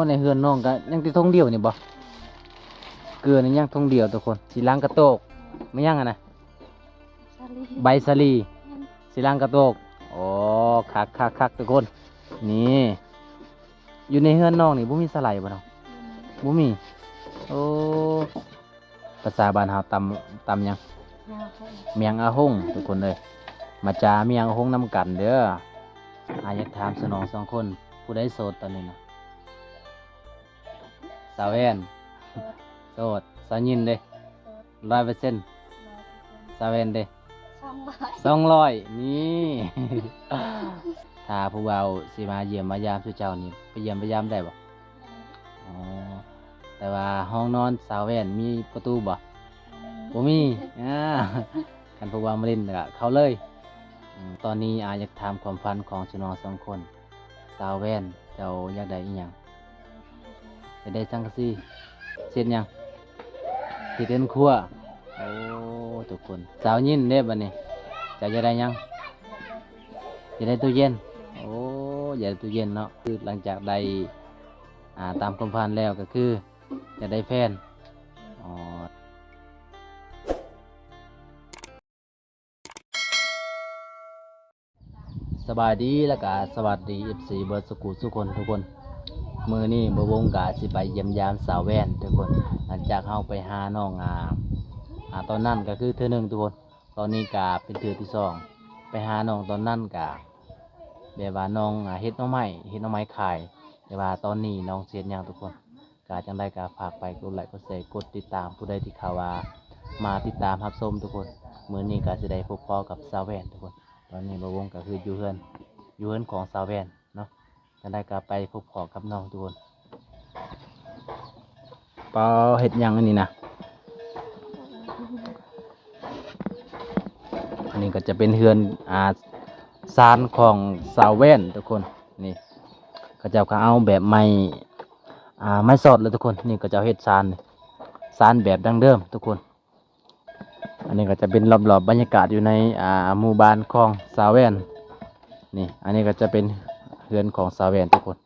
ໃນເຮືອນນ້ອງກໍຍັງແຕ່ຖົງດຽວນີ້ບໍ່? ເກືອນີ້ຍັງຖົງດຽວທຸກຄົນ. ສີລັງກະໂຕກ ແມ່ນຫຍັງຫັ້ນນະ? ສາລີ ໃບສາລີ ແມ່ນ ສີລັງກະໂຕກ. ໂອ້ ຄັກໆໆ ທຸກຄົນ. ນີ້ ຢູ່ໃນເຮືອນນ້ອງນີ້ບໍ່ມີສາໄຫຼບໍ່ນ້ອງ? ບໍ່ມີ. ໂອ້ ພາສາບ້ານເຮົາຕຳ ຕຳຫຍັງ? ແມງອາຫົງ ແມງອາຫົງທຸກຄົນເອີຍ. ມາຈາແມງອາຫົງນຳກັນເດີ. ອາ ຢາກຖາມສະໜອງສອງຄົນ ຜູ້ໃດໂສດຕອນນີ້ນະ? ສາວແວ່ນ ໂສດ. ສາວຍິນເດ້? ຮ້ອຍເປີເຊັນ. ສາວແວ່ນເດ້? ສອງຮ້ອຍ. ນີ້ ຖ້າຜູ້ບ່າວຊິມາຢ້ຽມມາຢາມສູ່ເຈົ້ານີ້ ໄປຢ້ຽມໄປຢາມໄດ້ບໍ່? ອໍ ແຕ່ວ່າຫ້ອງນອນສາວແວ່ນມີປະຕູບໍ່? ບໍ່ມີ. ອາ ຄັນຜູ້ບ່າວມາຫຼິ້ນກໍເຂົ້າເລີຍ. ອືມ ຕອນນີ້ອາຢາກຖາມຄວາມຝັນຂອງຊຸນ້ອງສອງຄົນ. ສາວແວ່ນ ເຈົ້າຢາກໄດ້ອີ່ຫຍັງ? ຢາກໄດ້ສັງກະສີ. ເຮັດຫຍັງ? ເຮັດເຮືອນຄົວ. ໂອ້ ທຸກຄົນ. ສາວຍິນເດ້ບັດນີ້ ເຈົ້າຢາກໄດ້ຫຍັງ? ຢາກໄດ້ຕູ້ເຢັນ. ໂອ້ ຢາກໄດ້ຕູ້ເຢັນເນາະ. ຄືຫຼັງຈາກໄດ້ ອ່າ ຕາມຄວາມຝັນແລ້ວກໍຄືຢາກໄດ້ແຟນ. ອໍ ສະບາຍດີ ແລ້ວກະສະຫວັດດີ ເອັຟຊີ ເບິດສຸຂູສຸຄົນທຸກຄົນ. ມື້ນີ້ບ່າວວົງກະຊິໄປຢ້ຽມຢາມສາວແວ່ນທຸກຄົນ. ຫຼັງຈາກເຮົາໄປຫານ້ອງ ອາ ອາ ຕອນນັ້ນກະຄືເທື່ອໜຶ່ງທຸກຄົນ. ຕອນນີ້ກະເປັນເທື່ອທີສອງ. ໄປຫານ້ອງຕອນນັ້ນກະແບບວ່ານ້ອງ ອາ ເຮັດໜໍ່ໄມ້ ເຮັດໜໍ່ໄມ້ຂາຍ. ແຕ່ວ່າຕອນນີ້ນ້ອງຊິເຮັດຫຍັງທຸກຄົນ? ກະຈັ່ງໃດກະຝາກໄປກົດໄລກົດແຊ ກົດຕິດຕາມ ຜູ້ໃດທີ່ເຂົ້າວ່າມາຕິດຕາມຮັບຊົມທຸກຄົນ. ມື້ນີ້ກະຊິໄດ້ພົບພໍ້ກັບສາວແວ່ນທຸກຄົນ. ຕອນນີ້ບ່າວວົງກະຄືຢູ່ເຮືອນ ຢູ່ເຮືອນຂອງສາວແວ່ນເນາະ. ຈັ່ງໃດກະໄປພົບພໍ້ກັບນ້ອງທຸກຄົນ. ປາ ເຮັດຫຍັງອັນນີ້ນະ? ອັນນີ້ກໍຈະເປັນເຮືອນ ອ່າ ຊານຂອງສາວແວ່ນທຸກຄົນ. ນີ້ ເຂົາເຈົ້າກໍເອົາແບບໄມ້ ອ່າ ໄມ້ຊອດເລີຍທຸກຄົນ. ນີ້ເຂົາເຈົ້າເຮັດຊານ ຊານແບບດັ້ງເດີມທຸກຄົນ. ອັນນີ້ກໍຈະເປັນລອບໆ ບັນຍາກາດຢູ່ໃນ ອ່າ ໝູ່ບ້ານຂອງສາວແວ່ນ. ນີ້ ອັນນີ້ກໍຈະເປັນເຮືອນຂອງສາວແວ່ນທຸກຄົນ.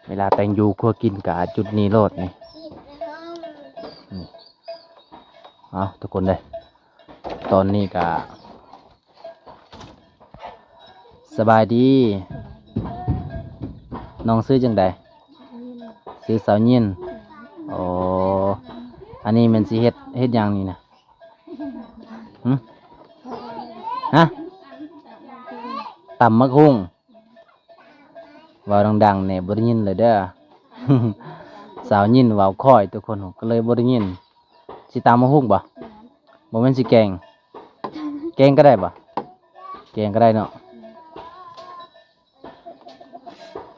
ເວລາແຕ່ງຢູ່ຄົວກິນກະຈຸດນີ້ໂລດນີ້. ນີ້ ເອົາ ທຸກຄົນເດີ ຕອນນີ້ກະ ສະບາຍດີ ນ້ອງຊື່ຈັ່ງໃດ? ຊື່ສາວຍິນ. ໂອ້ ອັນນີ້ແມ່ນຊິເຮັດ ເຮັດຫຍັງນີ້ນະ? ຫຶ? ຮະ? ຕຳໝາກຫຸ່ງ. ເວົ້າດັງໆແດ່ ບໍ່ໄດ້ຍິນເລີຍເດີ. ສາວຍິນເວົ້າຄ່ອຍ ທຸກຄົນກໍເລີຍບໍ່ໄດ້ຍິນ. ຊິຕຳໝາກຫຸ່ງບໍ່? ບໍ່ແມ່ນຊິແກງ? ແກງກໍໄດ້ບໍ່? ແກງກໍໄດ້ເນາະ.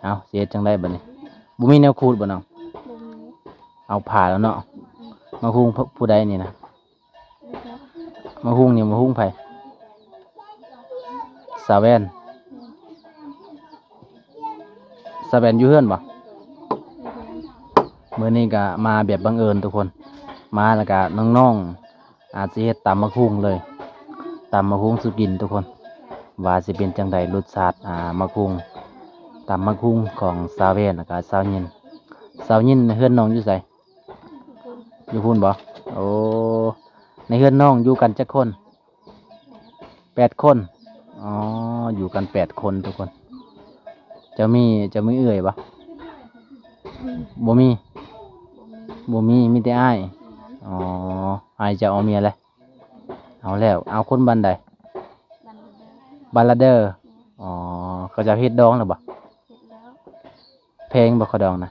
ເອົາ ຊິເຮັດຈັ່ງໃດບັດນີ້? ບໍ່ມີແນວຂູດບໍ່ນ້ອງ? ບໍ່ມີ. ເອົາຜ່າແລ້ວເນາະ. ໝາກຫຸ່ງຜູ້ໃດນີ້ນະ? ໝາກຫຸ່ງນີ້ໝາກຫຸ່ງໃຜ? ສາວແວ່ນ. ສາວແວ່ນຢູ່ເຮືອນບໍ່? ມື້ນີ້ກະມາແບບບັງເອີນທຸກຄົນ ມາແລ້ວກະນ້ອງໆ ອາດຊິເຮັດຕຳໝາກຫຸ່ງເລີຍ ຕຳໝາກຫຸ່ງສູ່ກິນທຸກຄົນ ວ່າຊິເປັນຈັ່ງໃດລົດຊາດ ອາ ໝາກຫຸ່ງ ຕຳໝາກຫຸ່ງຂອງສາວແວ່ນ ແລ້ວກະສາວຍິນ. ສາວຍິນ ເຮືອນນ້ອງຢູ່ໃສ? ຢູ່ພຸ້ນບໍ່? ໂອ້ ໃນເຮືອນນ້ອງຢູ່ກັນຈັກຄົນ? ແປດຄົນ. ອໍ ຢູ່ກັນແປດຄົນທຸກຄົນ. ເຈົ້າມີ ເຈົ້າມີເອື້ອຍບໍ່? ບໍ່ມີ. ບໍ່ມີ ມີແຕ່ອ້າຍ. ອໍ ອ້າຍເຈົ້າເອົາເມຍແລ້ວ? ເອົາແລ້ວ. ເອົາຄົນບ້ານໃດ? ບ້ານລາເດີ. ອໍ ເຂົາເຈົ້າເຮັດດອງແລ້ວບໍ່? ເຮັດແລ້ວ. ແພງບໍ່ ຄ່າດອງນະ?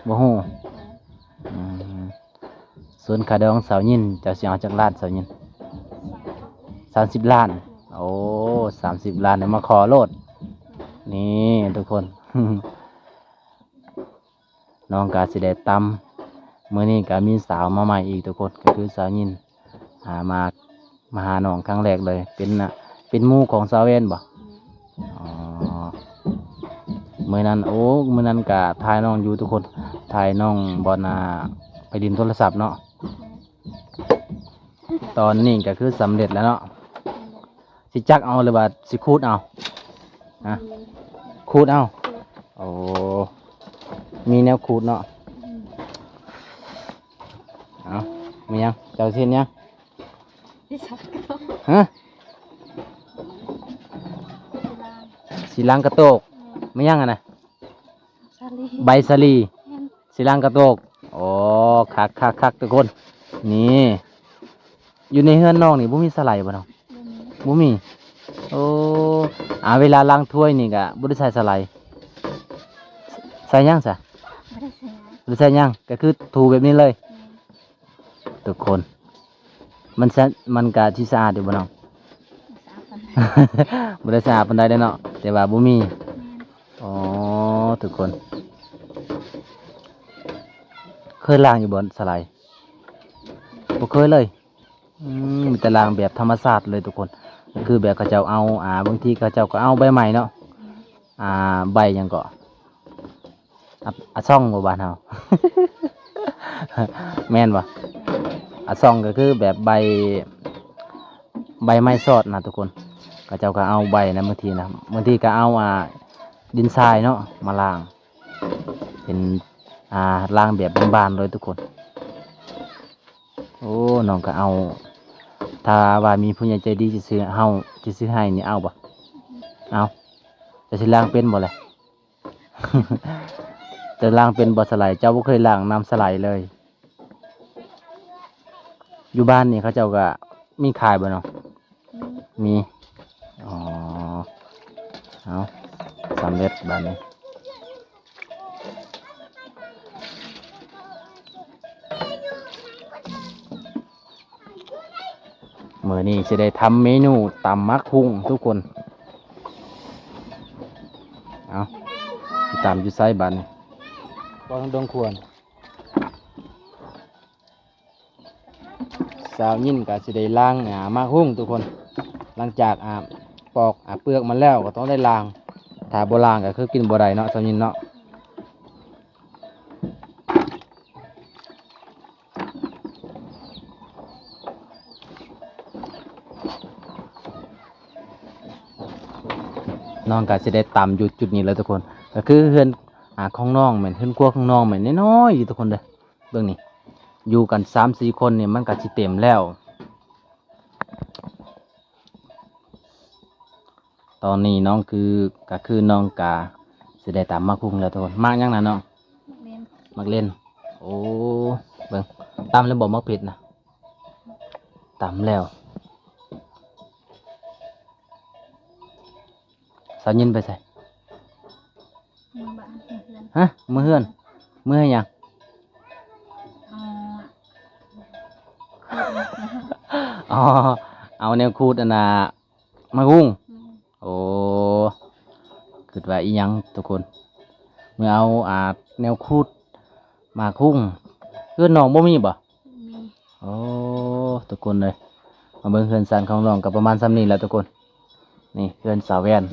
ບໍ່ຮູ້. ອືມ ສ່ວນຄ່າດອງສາວຍິນ ເຈົ້າຊິເອົາຈັກລ້ານສາວຍິນ? ສາມສິບລ້ານ. ໂອ້ ສາມສິບລ້ານ ມາຂໍໂລດ. ນີ້ທຸກຄົນ ນ້ອງກະຊິໄດ້ຕຳ. ມື້ນີ້ກະມີສາວມາໃໝ່ອີກທຸກຄົນ ກໍຄືສາວຍິນ ຫາມາ ມາຫານ້ອງຄັ້ງແລກເລີຍ. ເປັນ ເປັນໝູ່ຂອງສາວແວ່ນບໍ່? ອໍ ມື້ນັ້ນ ໂອ້ ມື້ນັ້ນກະຖ່າຍນ້ອງຢູ່ທຸກຄົນ ຖ່າຍນ້ອງບ່ອນ ອ່າ ໄປຫຼິ້ນໂທລະສັບເນາະ. ຕອນນີ້ກະຄືສຳເລັດແລ້ວເນາະ. ຊິຈັກເອົາ ຫຼືວ່າຊິຂູດເອົາ? ຮະ? ຂູດເອົາ. ໂອ້ ມີແນວຂູດເນາະ. ອືມ ເອົາ ມີຫຍັງ? ເຈົ້າຊິເຮັດຫຍັງ? ຊິສັກກະໂຕກ. ຮະ? ຊິລ້າງ ຊິລ້າງກະໂຕກ. ອືມ ແມ່ນຫຍັງຫັ້ນນະ? ສາລີ ໃບສາລີ. ແມ່ນ ຊິລ້າງກະໂຕກ. ໂອ້ ຄັກໆໆ ທຸກຄົນ. ນີ້ ຢູ່ໃນເຮືອນນ້ອງນີ້ບໍ່ມີສະໄລບໍ່ນ້ອງ? ບໍ່ມີ ບໍ່ມີ. ໂອ້ ອາ ເວລາລ້າງຖ້ວຍນີ້ກະບໍ່ໄດ້ໃສ່ສະໄລ. ໃສ່ຫຍັງຊະ? ບໍ່ໄດ້ໃສ່ຫຍັງ ບໍ່ໄດ້ໃສ່ຫຍັງ ກະຄືຖູແບບນີ້ເລີຍ. ແມ່ນ ທຸກຄົນ ມັນສະ ມັນກະຊິສະອາດຢູ່ບໍ່ນ້ອງ? ບໍ່ສະອາດປານໃດ ບໍ່ໄດ້ສະອາດປານໃດເດ້ເນາະ ແຕ່ວ່າບໍ່ມີ. ແມ່ນ ອໍ ທຸກຄົນ ເຄີຍລ້າງຢູ່ບໍ່ສະໄລ? ບໍ່ເຄີຍເລີຍ. ອືມ ມີແຕ່ລ້າງແບບທຳມະຊາດເລີຍທຸກຄົນ ກະຄືແບບເຂົາເຈົ້າເອົາ ອາ ບາງທີເຂົາເຈົ້າກະເອົາໃບໄມ້ເນາະ ອາ ໃບຫຍັງເກາະ ອາ ອາຊ່ອງບໍ່ ບ້ານເຮົາ ແມ່ນບໍ່? ອາຊ່ອງກະຄືແບບໃບ ໃບໄມ້ຊອດນະທຸກຄົນ ເຂົາເຈົ້າກະເອົາໃບນະ ບາງທີນະ ບາງທີກະເອົາ ອາ ດິນຊາຍເນາະມາລ້າງ ເປັນ ອາ ລ້າງແບບບ້ານໆເລີຍທຸກຄົນ. ໂອ້ ນ້ອງກະເອົາ ຖ້າວ່າມີຜູ້ໃຫຍ່ໃຈດີຊິຊື້ເຮົາ ຊິຊື້ໃຫ້ນີ້ ເອົາບໍ່? ເອົາ. ເຈົ້າຊິລ້າງເປັນບໍ່ລະ? ເຈົ້າລ້າງເປັນບໍ່ສະໄລ? ເຈົ້າບໍ່ເຄີຍລ້າງນ້ຳສະໄລເລີຍ. ຢູ່ບ້ານນີ້ເຂົາເຈົ້າກະມີຂາຍບໍ່ນ້ອງ? ມີ ມີ. ອໍ ເອົາ ສຳເລັດບາດນີ້. ມື້ນີ້ຊິໄດ້ທຳເມນູຕຳໝາກຫຸ່ງທຸກຄົນ. ເອົາ ຊິຕຳຢູ່ໃສບາດນີ້? ບໍ່ຕ້ອງຄວນ. ສາວຍິນກະຊິໄດ້ລ້າງ ອາ ໝາກຫຸ່ງທຸກຄົນ. ຫຼັງຈາກ ອາ ປອກ ອາ ເປືອກມັນແລ້ວກະຕ້ອງໄດ້ລ້າງ. ຖ້າບໍ່ລ້າງກະຄືກິນບໍ່ໄດ້ເນາະ ສາວຍິນເນາະ. ນ້ອງກະຊິໄດ້ຕຳຢູ່ຈຸດນີ້ແຫຼະທຸກຄົນ. ກະຄືເຮືອນ ອາ ຂອງນ້ອງແມ່ນ ເຮືອນຄົວຂອງນ້ອງແມ່ນນ້ອຍໆຢູ່ທຸກຄົນເດີ. ເບິ່ງນີ້ ຢູ່ກັນສາມສີ່ຄົນນີ້ມັນກະຊິເຕັມແລ້ວ. ຕອນນີ້ນ້ອງຄື ກະຄືນ້ອງກະຊິໄດ້ຕຳໝາກຫຸ່ງແລ້ວທຸກຄົນ. ໝາກຫຍັງນະນ້ອງ? ໝາກເລັ່ນ ໝາກເລັ່ນ. ໂອ້ ເບິ່ງ ຕຳແລ້ວບໍ່ ໝາກເຜັດນະ? ຕຳແລ້ວ. ສາວຍິນໄປໃສ? ເມືອບ້ານ ເມືອເຮືອນ. ຮະ? ເມືອເຮືອນ? ເມືອເຮັດຫຍັງ? ເອົາ ອໍ ເອົາແນວຂູດອັນນ່າ ໝາກຫຸ່ງ. ອືມ ໂອ້ ຄິດວ່າອີ່ຫຍັງທຸກຄົນ. ເມືອເອົາ ອາ ແນວຂູດໝາກຫຸ່ງ. ເຮືອນນ້ອງບໍ່ມີບໍ່? ມີ. ໂອ້ ທຸກຄົນເອີຍ ມາເບິ່ງເຮືອນຊານຂອງນ້ອງກະປະມານຊ່ຳນີ້ແຫຼະທຸກຄົນ. ນີ້ເຮືອນສາວແວ່ນ.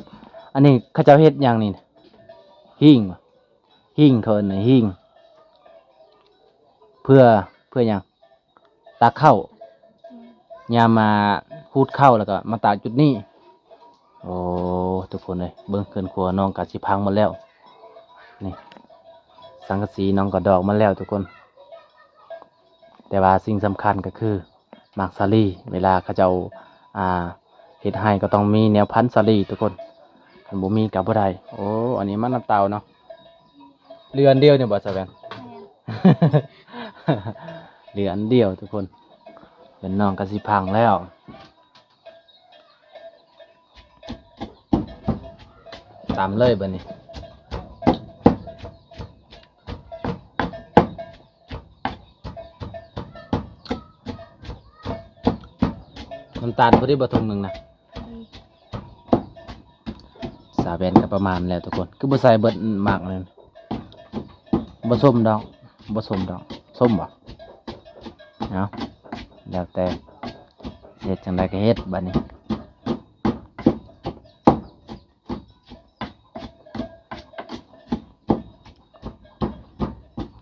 ອັນນີ້ເຂົາເຈົ້າເຮັດຫຍັງນີ້? ຫີງ ຫີງ ເຂົາເອີ້ນຫີງ. ເພື່ອ ເພື່ອຫຍັງ? ຕາກເຂົ້າ. ຍາມມາຂູດເຂົ້າແລ້ວກະມາຕາກຈຸດນີ້. ໂອ້ ທຸກຄົນເອີຍ ເບິ່ງເຮືອນຄົວນ້ອງກະຊິພັງໝົດແລ້ວ. ນີ້ ສັງກະສີນ້ອງກະດອກໝົດແລ້ວທຸກຄົນ. ແຕ່ວ່າສິ່ງສຳຄັນກະຄືໝາກສາລີ. ເວລາເຂົາເຈົ້າ ອາ ເຮັດໄຮ່ກະຕ້ອງມີແນວພັນສາລີທຸກຄົນ. ຄັນບໍ່ມີກະບໍ່ໄດ້. ໂອ້ ອັນນີ້ມັນນ້ຳເຕົ້າເນາະ. ເຫຼືອອັນດຽວນີ້ບໍ່ສາວແວ່ນ? ແມ່ນ ເຫຼືອອັນດຽວທຸກຄົນ. ເຮືອນນ້ອງກະຊິພັງແລ້ວ. ຕຳເລີຍບາດນີ້. ນ້ຳຕານພໍດີບໍ່ ຖົງໜຶ່ງນະ? ສາວແວ່ນກະປະມານແລ້ວທຸກຄົນ. ຄືບໍ່ໃສ່ເບິດໝາກນັ້ນ? ບໍ່ສົ້ມດອກ ບໍ່ສົ້ມດອກ. ສົ້ມບໍ່? ເອົາ ແລ້ວແຕ່ ເຮັດຈັ່ງໃດກະເຮັດບາດນີ້.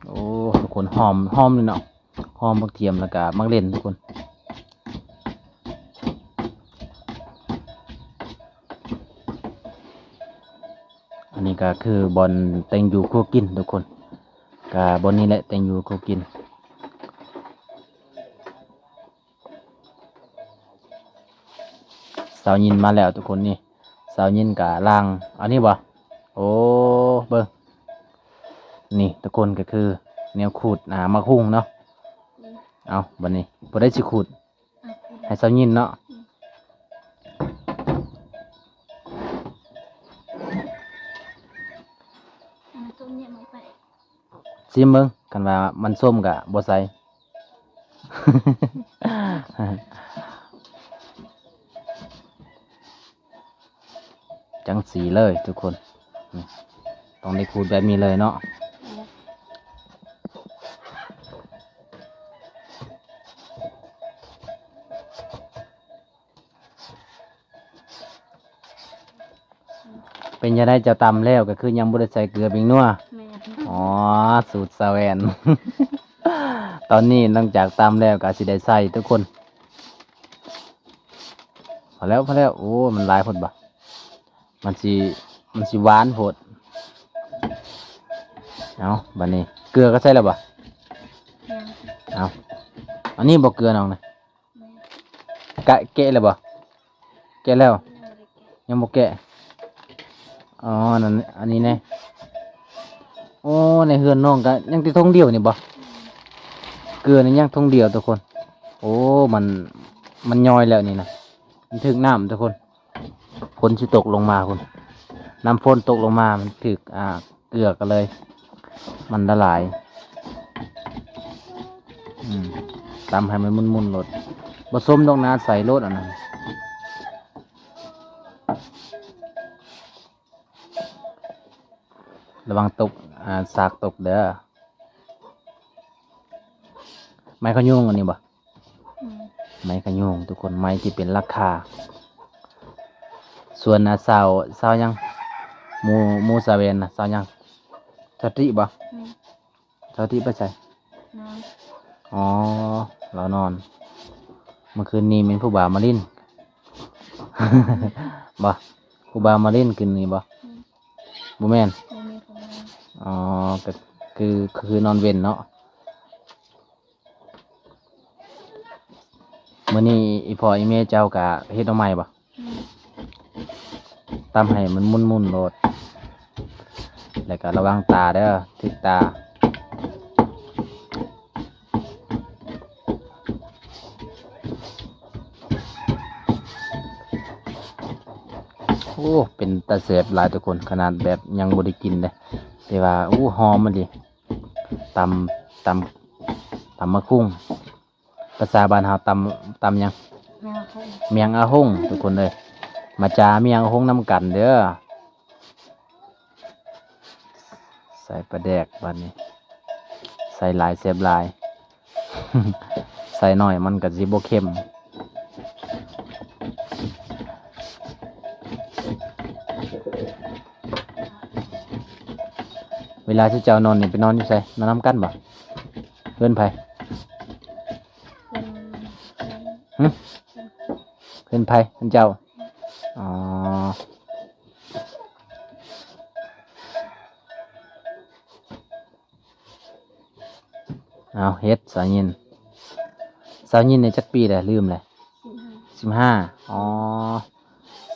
ໂອ້ ທຸກຄົນ ຫອມ ຫອມເລີຍເນາະ. ຫອມບັກທຽມແລ້ວກະໝາກເລັ່ນທຸກຄົນ. ອັນນີ້ ກໍຄືບ່ອນແຕ່ງຢູ່ຄົວກິນທຸກຄົນ ກໍບ່ອນນີ້ແຫຼະແຕ່ງຢູ່ຄົວກິນ. ຊາວຍິນມາແລ້ວທຸກຄົນ. ນີ້ຊາວຍິນກະລ້າງ ອັນນີ້ບໍ່? ໂອ້ ເບິ່ງ ນີ້ທຸກຄົນ ກໍຄືແນວຂູດ ອ່າ ໝາກຫຸ່ງເນາະ. ເອົາ ບັດນີ້ຜູ້ໃດຊິຂູດ? ໃຫ້ຊາວຍິນເນາະ. ຊິມເບິ່ງ ຄັນວ່າມັນສົ້ມກະບໍ່ໃສ່ ຈັ່ງຊີ້ເລີຍທຸກຄົນ. ນີ້ ຕ້ອງໄດ້ຂູດແບບນີ້ເລີຍເນາະ. ເປັນຈັ່ງໃດ ເຈົ້າຕຳແລ້ວກໍຄືຍັງບໍ່ໄດ້ໃສ່ເກືອແປ້ງນົວ? ແມ່ນ. ອໍ ສູດສາວແວ່ນ. ຕອນນີ້ຫຼັງຈາກຕຳແລ້ວກໍຊິໄດ້ໃສ່ທຸກຄົນ. ພໍແລ້ວ ພໍແລ້ວ. ໂອ້ ມັນຫຼາຍໂພດບໍ່? ມັນຊິ ມັນຊິຫວານໂພດ. ເອົາ ບັດນີ້ເກືອກໍໃສ່ແລ້ວບໍ່? ຍັງ. ເອົາ ອັນນີ້ບໍ່ເກືອນ້ອງນະ? ແມ່ນ. ກະແກະແລ້ວບໍ່? ແກະແລ້ວ? ຍັງບໍ່ໄດ້ແກະ. ຍັງບໍ່ແກະ. ອໍ ນັ້ນ ອັນນີ້ແນ່. ໂອ້ ໃນເຮືອນນ້ອງກະຍັງແຕ່ຖົງດຽວນີ້ບໍ່? ແມ່ນ. ເກືອນີ້ຍັງຖົງດຽວທຸກຄົນ. ໂອ້ ມັນ ມັນຍ້ອຍແລ້ວນີ້ນະ ມັນຖືກນ້ຳທຸກຄົນ. ຝົນຊິຕົກລົງມາພຸ້ນ ນ້ຳຝົນຕົກລົງມາ ມັນຖືກ ອ່າ ເກືອກໍເລີຍ ມັນລະລາຍ. ອືມ ຕຳໃຫ້ມັນໝຸ່ນໆໂລດ ບໍ່ສົ້ມດອກນາ ໃສ່ໂລດອັນນັ້ນ. ລະວັງຕົກ ອ່າ ສາກຕົກເດີ້. ໄມ້ຂະຍູງອັນນີ້ບໍ່? ອືມ ໄມ້ຂະຍູງທຸກຄົນ ໄມ້ທີ່ເປັນລາຄາ. ສ່ວນ ອ່າ ສາວ ສາວຫຍັງ? ໝູ່ ໝູ່ສາວແວ່ນນະ ສາວຫຍັງ? ສາວຕິບໍ່? ແມ່ນ. ສາວຕິໄປໃສ? ນອນ. ອໍ ລາວນອນ. ເມື່ອຄືນນີ້ແມ່ນຜູ້ບ່າວມາຫຼິ້ນ ບໍ່? ຜູ້ບ່າວມາຫຼິ້ນຄືນນີ້ບໍ່? ອືມ. ບໍ່ແມ່ນ. ບໍ່ມີຜູ້ມາ. ອໍ ກໍຄື ຄືນອນເວັນເນາະ. ມື້ນີ້ອີ່ພໍ່ອີ່ແມ່ເຈົ້າກະເຮັດໜໍ່ໄມ້ບໍ່? ອືມ. ຕຳໃຫ້ມັນໝຸ່ນໆໂລດ ແລ້ວກະລະວັງຕາເດີ້ ຖືກຕາ. ໂອ້ ເປັນຕາແຊບຫຼາຍທຸກຄົນ ຂະໜາດແບບຍັງບໍ່ໄດ້ກິນເດ້ ແຕ່ວ່າ ໂອ້ ຫອມອີ່ຫຼີ. ຕຳ ຕຳ ຕຳໝາກຫຸ່ງ ພາສາບ້ານເຮົາ ຕຳ ຕຳຫຍັງ? ແມງອາຫົງ. ແມງອາຫົງທຸກຄົນເອີຍ ມາຈາແມງອາຫົງນຳກັນເດີ້. ໃສ່ປາແດກບາດນີ້ ໃສ່ຫຼາຍແຊບຫຼາຍ ໃສ່ໜ້ອຍມັນກໍຊິບໍ່ເຄັມ. ເວລາທີ່ເຈົ້ານອນນີ້ໄປນອນຢູ່ໃສ? ນອນນຳກັນບໍ່? ເຮືອນໃຜ? ເຮືອນ ຫຶ? ເຮືອນໃຜ? ເຮືອນເຈົ້າ? ອໍ. ເອົາ ເຮັດ ສາວຍິນ. ສາວຍິນນີ້ຈັກປີແລ້ວ? ລືມແລ້ວ. ສິບຫ້າ. ສິບຫ້າ. ອໍ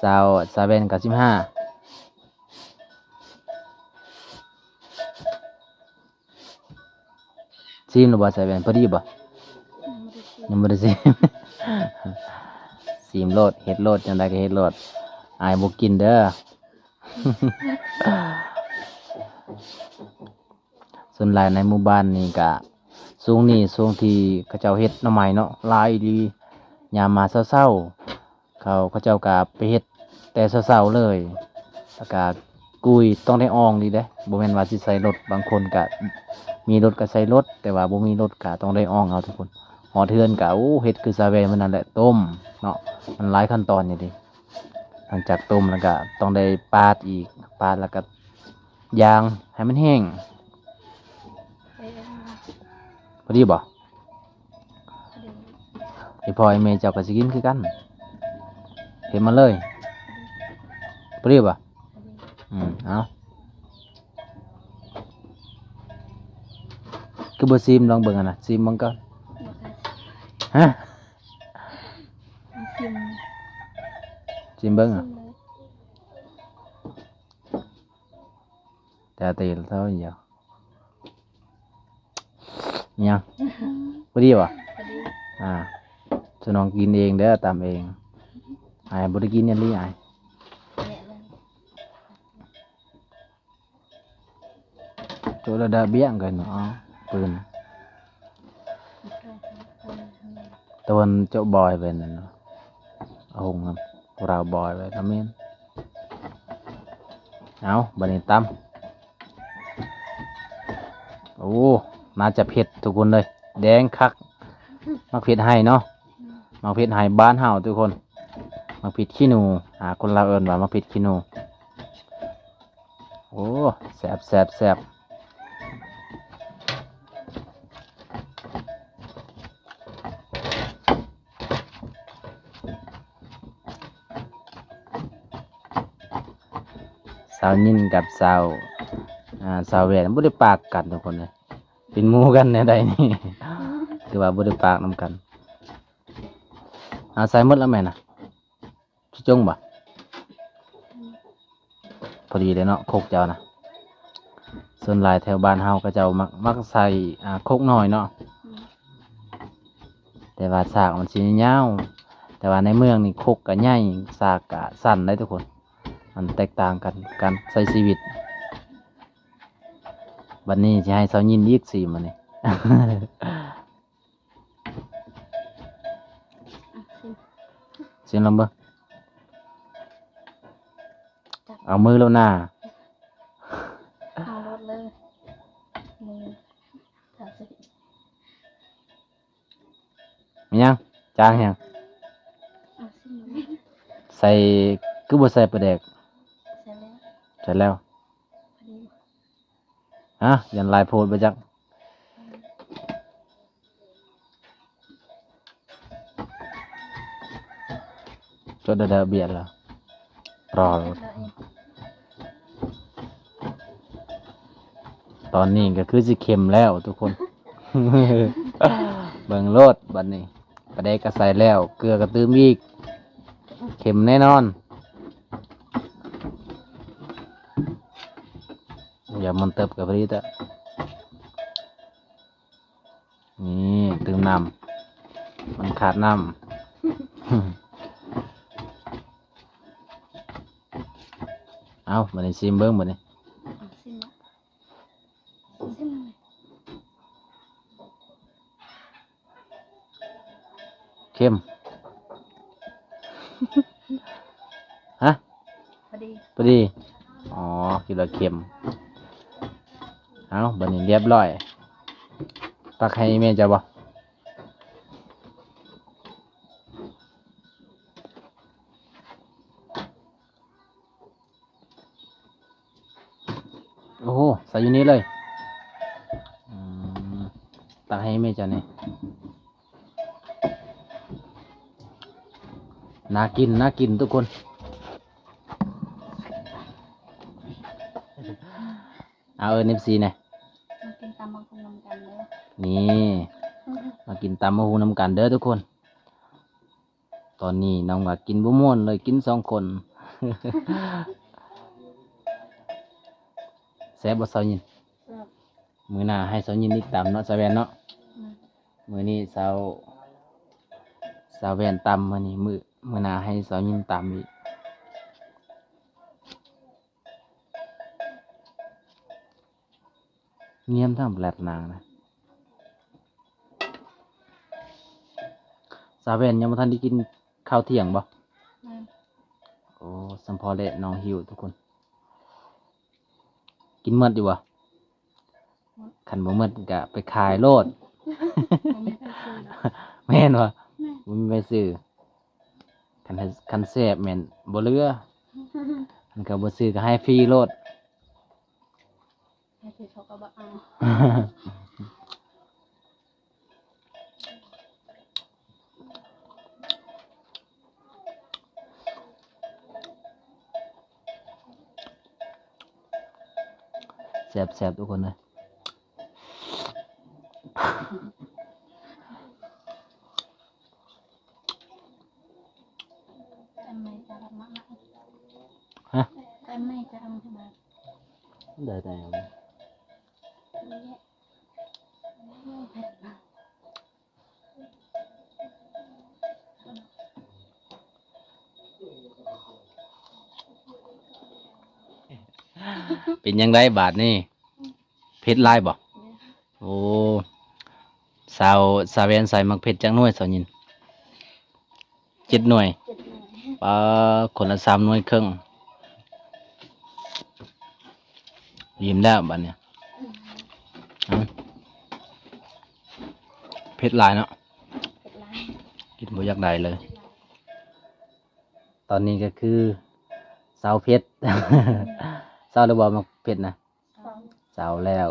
ສາວ ສາວແວ່ນກໍສິບຫ້າ. ຊີມແລ້ວບໍ່ ສາວແວ່ນ? ພໍດີບໍ່? ຍັງບໍ່ໄດ້ຊີມ. ຍັງບໍ່ໄດ້ຊີມ. ຊີມໂລດ ເຮັດໂລດ ຈັ່ງໃດກໍເຮັດໂລດ. ອາຍບໍ່ກິນເດີ້. ສ່ວນຫຼາຍໃນໝູ່ບ້ານນີ້ກະ ຊ່ວງນີ້ຊ່ວງທີ່ເຂົາເຈົ້າເຮັດໜໍ່ໄມ້ເນາະ ຫຼາຍອີ່ຫຼີ. ຍາມມາເຊົ້າໆ ເຂົາ ເຂົາເຈົ້າກະໄປເຮັດແຕ່ເຊົ້າໆເລີຍ. ແລ້ວກະກຸ້ຍຕ້ອງໄດ້ອ່ອງອີກເດ້ ບໍ່ແມ່ນວ່າຊິໃສ່ລົດ. ບາງຄົນກະມີລົດກະໃສ່ລົດ ແຕ່ວ່າບໍ່ມີລົດກະຕ້ອງໄດ້ອ່ອງເອົາທຸກຄົນ. ຮອດເຮືອນກະ ໂອ້ ເຮັດຄືສາວແວ່ນມື້ນັ້ນແຫຼະ ຕົ້ມເນາະ ມັນຫຼາຍຂັ້ນຕອນຢູ່ເດ້. ຫຼັງຈາກຕົ້ມແລ້ວກະຕ້ອງໄດ້ປາດອີກ ປາດແລ້ວກະ ຢ່າງໃຫ້ມັນແຫ້ງ. ເອີ ພໍດີບໍ່? ພໍດີ. ອີ່ພໍ່ອີ່ແມ່ເຈົ້າກໍຊິກິນຄືກັນ ເຮັດມາເລີຍ. ພໍດີບໍ່? ພໍດີ. ອືມ ເອົາ ຄືບໍ່ຊີມລອງເບິ່ງຫັ້ນນະ ຊີມເບິ່ງກ່ອນ. ບໍ່ຄ່ອຍ ຮະ? ຊີມ ຊີມເບິ່ງ ຊີມເລີຍ. ແຕ່ຕີເທົ່າດຽວ ຫຍັງ ພໍດີບໍ່? ພໍດີ. ອ່າ ສະໜອງກິນເອງເດີ ຕຳເອງ. ອ້າຍບໍ່ໄດ້ກິນອີ່ຫຼີອ້າຍ. ໂຈະລະດາບຽງກັນເນາະ ປືນ. ຕາວັນເຈາະບອຍເປັນນັ້ນເນາະ ຫົງນຳພວກລາວບອຍໄວ້ນຳແມ່ນ. ເອົາ ບາດນີ້ຕຳ. ໂອ້ ໜ້າຈະເຜັດທຸກຄົນເລີຍ ແດງຄັກ. ໝາກເຜັດໄຮ່ເນາະ ໝາກເຜັດໄຮ່ບ້ານເຮົາທຸກຄົນ. ໝາກເຜັດຂີ້ໜູ ອ່າ ຄົນລາວເອີ້ນວ່າໝາກເຜັດຂີ້ໜູ. ໂອ້ ແຊບ ແຊບ ແຊບ. ສາວຍິນກັບສາວ ອ່າ ສາວແຫວນບໍ່ໄດ້ປາກກັນທຸກຄົນເອີຍ ເປັນໝູ່ກັນແນວໃດນີ້ ຄືວ່າບໍ່ໄດ້ປາກນຳກັນ. ເອົາໃສ່ໝົດແລ້ວແມ່ນນະ ຊິຈົ່ງບໍ່? ພໍດີເດ້ເນາະ ຄົກເຈົ້ານະ. ສ່ວນຫຼາຍແຖວບ້ານເຮົາເຂົາເຈົ້າມັກ ມັກໃສ່ ອ່າ ຄົກນ້ອຍເນາະ ອືມ ແຕ່ວ່າສາກມັນຊິຍາວ. ແຕ່ວ່າໃນເມືອງນີ້ຄົກກະໃຫຍ່ ສາກກະສັ້ນໄດ໋ທຸກຄົນ. ມັນແຕກຕ່າງກັນ ການໃຊ້ຊີວິດ. ບັດນີ້ຊິໃຫ້ສາວຍິນອີກຊີມບັດນີ້. ອ່ະ ຊີມ ຊີມລອງເບິ່ງ. ເອົາມືໂລດນາ ເອົາໂລດເລີຍ ມື ແມ່ນຫຍັງ? ຈາງຫຍັງ? ເອົາຊີມເບິ່ງ ໃສ່ ຄືບໍ່ໃສ່ປາແດກ? ໃສ່ແລ້ວ ໃສ່ແລ້ວ ພໍດີ. ຮະ ຢ້ານຫຼາຍໂພດບໍ່ຈັກ. ຈົດໄດ້ແລ້ວ ບຽດແລ້ວ ລໍໂລດ. ຕອນນີ້ກໍຄືຊິເຄັມແລ້ວທຸກຄົນ ເບິ່ງໂລດບັດນີ້. ປາແດກກໍໃສ່ແລ້ວ ເກືອກໍຕື່ມອີກ ເຄັມແນ່ນອນ. ຢ່າມັນເຕີບກໍພໍດີແທ້. ນີ້ ຕື່ມນ້ຳ ມັນຂາດນ້ຳ. ເອົາ ບັດນີ້ຊີມເບິ່ງບັດນີ້. ເອົາ ຊີມເນາະ ຊີມ. ເຄັມ ຮະ? ພໍດີ ພໍດີ. ອໍ ຄິດວ່າເຄັມ. ເອົາ ບັດນີ້ລຽບລ້ອຍ ຕັກໃຫ້ແມ່ເຈົ້າບໍ່? ໂອ້ໂຫ ໃສ່ຢູ່ນີ້ເລີຍ. ອືມ ຕັກໃຫ້ແມ່ເຈົ້າແດ່. ໜ້າກິນ ໜ້າກິນທຸກຄົນ. ເອົາ ເອີ້ນເອັຟຊີແດ່. ມາກິນຕຳບັກຫຸ່ງນຳກັນເດີ. ນີ້ ມາກິນຕຳບັກຫຸ່ງນຳກັນເດີທຸກຄົນ. ຕອນນີ້ນ້ອງວ່າກິນບໍ່ມ່ວນເລີຍ ກິນສອງຄົນ. ແຊບບໍ່ສາວຍິນ? ແຊບ. ມື້ໜ້າໃຫ້ສາວຍິນອີກຕຳເນາະ ສາວແວ່ນເນາະ. ອືມ ມື້ນີ້ສາວ ສາວແວ່ນຕຳ ມື້ນີ້ ມື້ ມື້ໜ້າໃຫ້ສາວຍິນຕຳອີກ. ງຽມທັງແບບນາງນະ. ສາວແວ່ນຍັງບໍ່ທັນໄດ້ກິນເຂົ້າທ່ຽງບໍ່? ແມ່ນ. ໂອ້ ສຳພໍແຫຼະນ້ອງຫິວທຸກຄົນ. ກິນໝົດຢູ່ບໍ່? ໝົດ. ຄັນບໍ່ໝົດກະໄປຂາຍໂລດ. ບໍ່ມີໃຜຊື້ດອກ. ແມ່ນບໍ່? ແມ່ນ. ບໍ່ມີໃຜຊື້. ຄັນ ຄັນແຊບແມ່ນບໍ່ເຫຼືອ. ຄັນເຂົາບໍ່ຊື້ກໍໃຫ້ຟຣີໂລດ. ໃຫ້ເຂົາກໍບໍ່ເອົາ. ແຊບໆ ທຸກຄົນເອີຍ. ຮະ? ໄດ້ ໄດ້. ເປັນຈັ່ງໃດບາດນີ້? ເຜັດຫຼາຍບໍ່? ໂອ້ ສາວ ສາວແວ່ນໃສ່ໝາກເຜັດຈັກໜ່ວຍ ສາວຍິນ? ເຈັດໜ່ວຍ. ເຈັດໜ່ວຍ. ປາ ຄົນລະສາມໜ່ວຍເຄິ່ງ. ອີ່ມແລ້ວບາດນີ້. ເອົາ ເຜັດຫຼາຍເນາະ. ເຜັດຫຼາຍ. ກິນບໍ່ຢາກໄດ້ເລີຍ. ຕອນນີ້ກໍຄືເຊົາເຜັດ. ເຊົາແລ້ວບໍ່ ໝາກເຜັດນະ? ເຊົາ. ເຊົາແລ້ວ.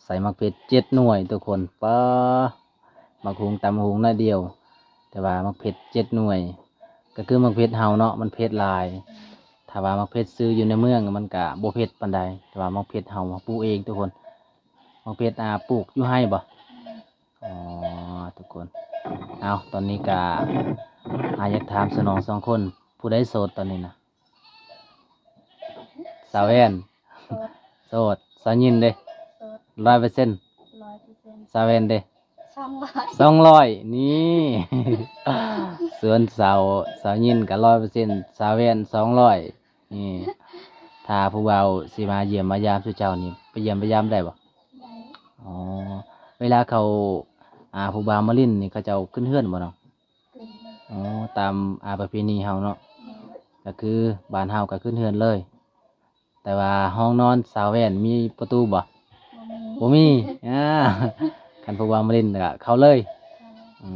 ໃສ່ໝາກເຜັດເຈັດໜ່ວຍທຸກຄົນ. ປາ ໝາກຫຸງ ຕຳໝາກຫຸງໜ້ອຍດຽວ ແຕ່ວ່າໝາກເຜັດເຈັດໜ່ວຍ. ກໍຄືໝາກເຜັດເຮົາເນາະ ມັນເຜັດຫຼາຍ. ຖ້າວ່າໝາກເຜັດຊື້ຢູ່ໃນເມືອງ ມັນກະບໍ່ເຜັດປານໃດ, ແຕ່ວ່າໝາກເຜັດເຮົາປູກເອງທຸກຄົນ. ໝາກເຜັດ ອ່າ ປູກຢູ່ໄຮ່ບໍ່? ອໍ ທຸກຄົນ. ເອົາ ຕອນນີ້ກະ ອ່າ ຢາກຖາມສະໜອງສອງຄົນ ຜູ້ໃດໂສດຕອນນີ້ນະ? ສາວແວ່ນ ໂສດ. ໂສດ. ສາວຍິນເດ້? ໂສດ ຮ້ອຍເປີເຊັນ. ຮ້ອຍເປີເຊັນ. ສາວແວ່ນເດ້? ສອງຮ້ອຍ. ສອງຮ້ອຍ. ນີ້ ສ່ວນສາວ ສາວຍິນກໍຮ້ອຍເປີເຊັນ, ສາວແວ່ນສອງຮ້ອຍ. ນີ້ ຖ້າຜູ້ບ່າວຊິມາຢ້ຽມມາຢາມສູ່ເຈົ້ານີ້ ໄປຢ້ຽມໄປຢາມໄດ້ບໍ່? ໄດ້. ອໍ ເວລາເຂົາ ອ່າ ຜູ້ບ່າວມາຫຼິ້ນນີ້ ເຂົາເຈົ້າຂຶ້ນເຮືອນບໍ່ນ້ອງ? ຂຶ້ນ. ອໍ ຕາມ ອ່າ ປະເພນີເຮົາເນາະ. ແມ່ນ. ກໍຄືບ້ານເຮົາກໍຂຶ້ນເຮືອນເລີຍ. ແຕ່ວ່າຫ້ອງນອນສາວແວ່ນມີປະຕູບໍ່? ບໍ່ມີ. ບໍ່ມີ. ອ່າ ຄັນຜູ້ບ່າວມາຫຼິ້ນກໍເຂົ້າເລີຍ. ເຂົ້າເລີຍ. ອື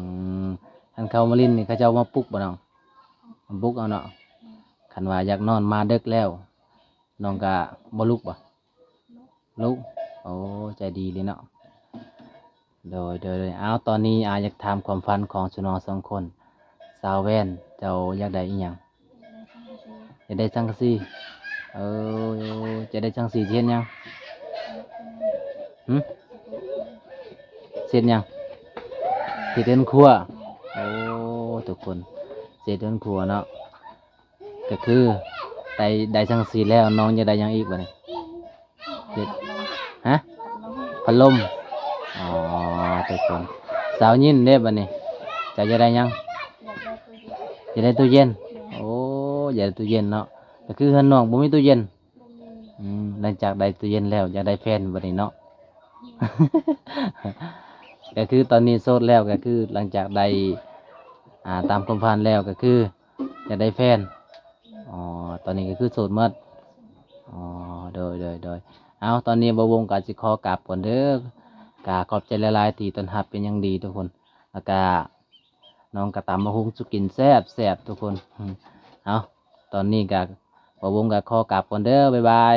ມ ຄັນເຂົາມາຫຼິ້ນນີ້ ເຂົາເຈົ້າມາປຸກບໍ່ນ້ອງ? ມາປຸກເອົາເນາະ. ແມ່ນ. ຄັນວ່າຢາກນອນມາເດິກແລ້ວ ນ້ອງກະບໍ່ລຸກບໍ່? ລຸກ. ລຸກ. ໂອ້ ໃຈດີເລີຍເນາະ. ໂດຍ ໂດຍ ໂດຍ. ເອົາ ຕອນນີ້ ອາ ຢາກຖາມຄວາມຝັນຂອງຊຸນ້ອງສອງຄົນ. ສາວແວ່ນ ເຈົ້າຢາກໄດ້ອີ່ຫຍັງ? ຢາກໄດ້ສັງກະສີ. ເອີ ຈະໄດ້ສັງກະສີຊິເຮັດຫຍັງ? ຫຶ? ຊິເຮັດຫຍັງ? ເຮັດເຮືອນຄົວ. ໂອ້ ທຸກຄົນ ຊິເຮັດເຮືອນຄົວເນາະ. ກໍຄືໄດ້ ໄດ້ສັງກະສີແລ້ວ ນ້ອງຢາກໄດ້ຫຍັງອີກບາດນີ້? ເຮັດ ຮະ? ພັດລົມ. ອໍ ທຸກຄົນ. ສາວຍິນເດ້ບາດນີ້ ເຈົ້າຢາກໄດ້ຫຍັງ? ຢາກໄດ້ຕູ້ເຢັນ. ໂອ້ ຢາກໄດ້ຕູ້ເຢັນເນາະ. ກໍຄືເຮືອນນ້ອງບໍ່ມີຕູ້ເຢັນ. ອືມ ຫຼັງຈາກໄດ້ຕູ້ເຢັນແລ້ວ ຢາກໄດ້ແຟນບາດນີ້ເນາະ. ກໍຄືຕອນນີ້ໂສດແລ້ວ ກໍຄືຫຼັງຈາກໄດ້ ອ່າ ຕາມຄວາມຝັນແລ້ວ ກໍຄືຢາກໄດ້ແຟນ. ອໍ ຕອນນີ້ກໍຄືໂສດໝົດ. ອໍ ໂດຍ ໂດຍ ໂດຍ. ເອົາ ຕອນນີ້ບ່າວວົງກໍຊິຂໍກັບກ່ອນເດີ. ກໍຂອບໃຈຫຼາຍໆທີ່ຕ້ອນຮັບເປັນຢ່າງດີທຸກຄົນ. ແລ້ວກໍນ້ອງກໍຕຳບັກຫຸ່ງສູ່ກິນແຊບໆ ທຸກຄົນ. ເອົາ ຕອນນີ້ກໍບ່າວວົງກໍຂໍກັບກ່ອນເດີ. ບາຍບາຍ.